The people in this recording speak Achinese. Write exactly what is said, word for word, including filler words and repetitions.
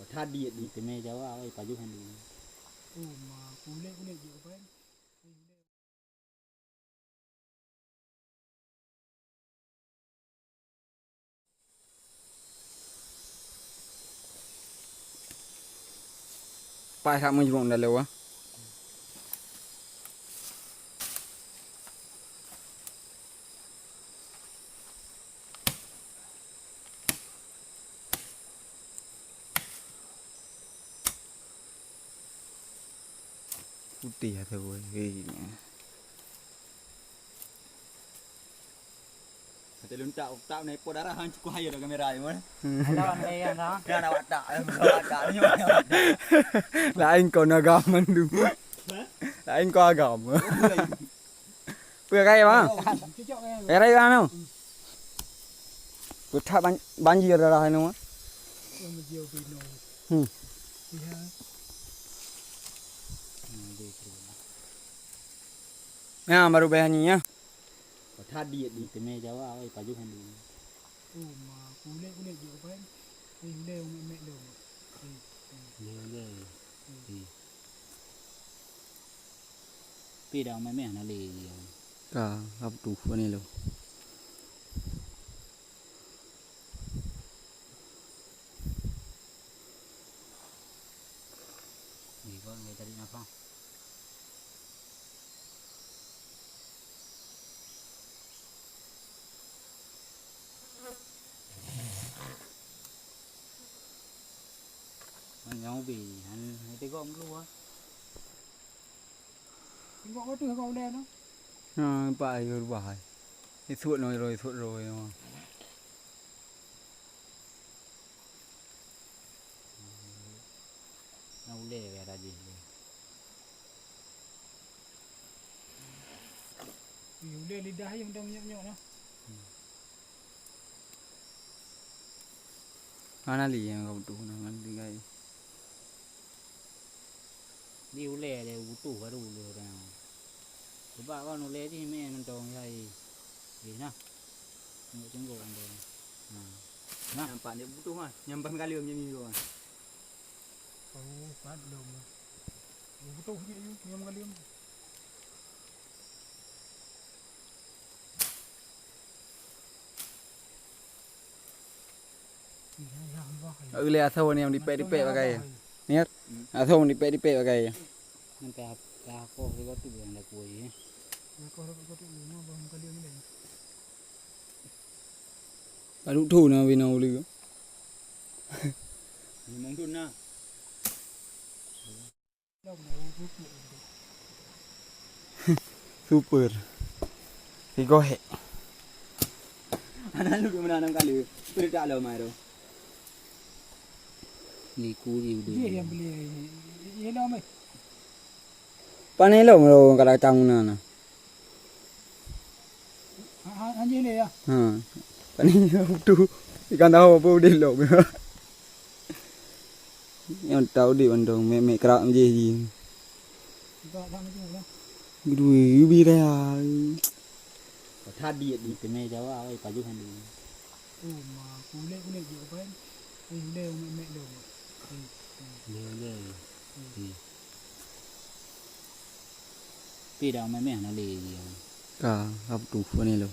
Tadi di teumé Jawa, oi, pajoh han di. Oh, ma, kulek, kulek je, apa? Paih that meujrong dalam, ah. Putih ata woi. Hei. Ata lôn tak, tak nai po darah han cukup ayo dah kamera ni, mon. Ada orang yang dah. Dah nak watak, eh, watak ni, watak. Lain kau agam mandum. Hah? Lain kau agam. Oh, lain. Peue raya, bang? Raya, raya, bang, tu. Peue that ban-, banjir darah anu, ah. Hmm. Ya, baru bayar ni, ya. Tadi di teumé Jawa, oi, pajoh han di. Oh, ma, kulek, kulek je, apa? Eh, ulèe, umet-umet lom. Eh, eh. Ulèe, ulèe. Eh. Pi dah umet-umet na lé. Ka, hab tu, ni lo. Ni, kau ni tadi napa? Nyang ubi, han, han tigom dulu, ah. Tigom beutôi kau ulèe tu. Ha, nampak air rubah, ai. Isut noi, roi, isut roi, ha. Na ulèe weh rajin. Ih, ulèe lidah ayam dah menyok-nyok nah. Mana li yang kau tu, mana li gai? Di ulèe le butuh baru ulèe orang. Sebab kan ulèe ni meh mentong ya, eh. Eh, nah. Tengok-tengok kan dia. Nah. Nah. Nampak dia butuh mah. Nyampan kali macam ni tu, ah. Oh, pat lom. Butuh je you, nyam galem. Ulèe asau ni nyang dipek-dipek bagai. Niat? Asau dipek-dipek bagai. Nanti ap-, ya, apa juga tu yang dah kuah, ya. Baru tu na bina ulu. Memang tu na. Super. Tiga hek. Anak lu di mana enam kali? Pergi tak lo mai tu. Liku di udah. Dia yang beli. Ye lo mai. Pane lo, kalau datang mana? Ha, ha, anjing dia, ya? Ha. Pane lo tu. Ikan tahu apa udah lo. Nyang tau di bandong, mek-mek kerak mejih ji. Geudui, geubri raya. Tadi di teumé Jawa, oi, pajoh han di. Oh, ma, kulek-kulek je, apa? Eh, ulèe, mek-mek lom. Eh, eh. Ulèe, ulèe. Eh. Pi dah mek-mek na lé. Ka, hab tu, ni lo.